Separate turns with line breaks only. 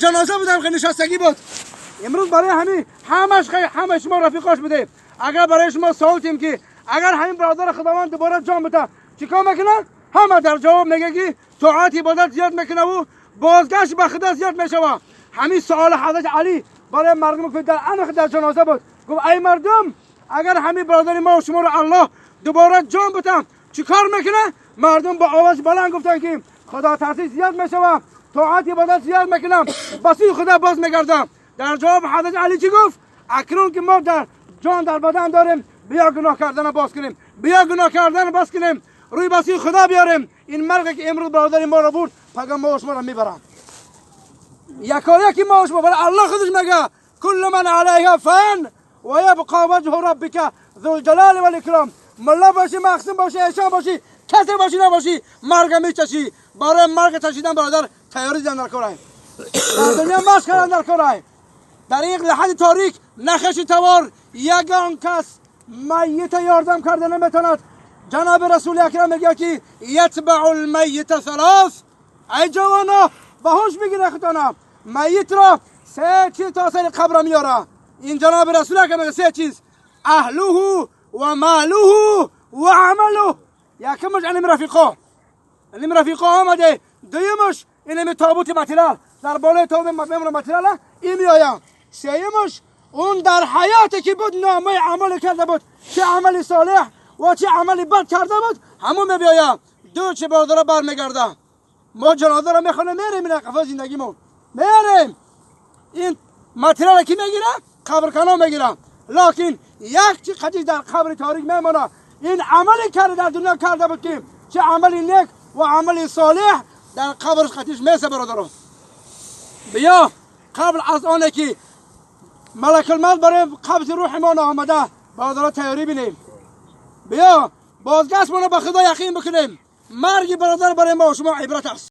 جنازه بودم که نشستگی بود. امروز برای همین همش خیلی همه شما رفیقاش بوده. اگر برای شما سوال تیم که اگر همین برادر خداوند دوباره جان بده چیکار میکنه؟ همه در جواب میگه که طاعت عبادت زیاد میکنه و بازگشت به خدا زیاد میشه. همین سوال حضرت علی برای مردم که در انخ در جنازه بود، گفت ای مردم اگر همین برادر ما و شما رو الله دوباره جان بده چیکار میکنه؟ مردم با آواز بلند گفتن که خدا ترسی زیاد میشه و طاعت عبادت زیاد میکنم، بسوی خدا باز میگردم. در جواب حضرت علی چی گفت؟ اکنون که ما در جان در بدن داریم بیا گناه کردن باز کنیم، بیا گناه کردن باز کنیم، روی بسوی خدا بیاریم. این مرگ که امروز برادر ما رو برد پگاه ما شما رو میبرم. یکایکی ما شما برای الله خودش میگه کل من علیها فان و یبقى وجه ربک ذو الجلال والاکرام. ملا باشی، مخصوم باشی، ایشان باشی، کسی باشی نباشی، مرگ میچشی. برای مرگ چشیدن برادر تیاری در کارای در دنیا مشق کردن در کارای. در این لحد تاریک نخش توار یگان کس میت یاردم کرده نمیتواند. جناب رسول اکرم میگه که یتبع المیت ثلاث. ای جوانا باهوش بگیره خودتان، میت را سه چیز تا سر قبر میاره. این جناب رسول اکرم میگه سه چیز: اهله و ماله و عمله. یکمش اینم رفیقا، اینم رفیقا آمده. دویمش اینم تابوت متریال در بالای تابوت متریال این میآیم. سیمش اون در حیاتی که بود نامه عمل کرده بود، چه عمل صالح و چه عمل بد کرده بود، همون میبیایم. دو چه برادر برمیگرده. ما جنازه رو میخوانیم میریم این قفا زندگیمون میریم. این متریال کی میگیره؟ قبرکنا میگیره. لکن یک چی قضیه در قبر تاریک میمونه. این عملی کرده در دنیا کرده بود که چه عمل نیک و عمل صالح در قبرش قطیش میسه. برادران بیا قبل از آنه که ملک الموت برای قبض روح ما آمده برادران تیاری بینیم. بیا بازگشت ما به خدا یقین بکنیم. مرگ برادر برای ما و شما عبرت است.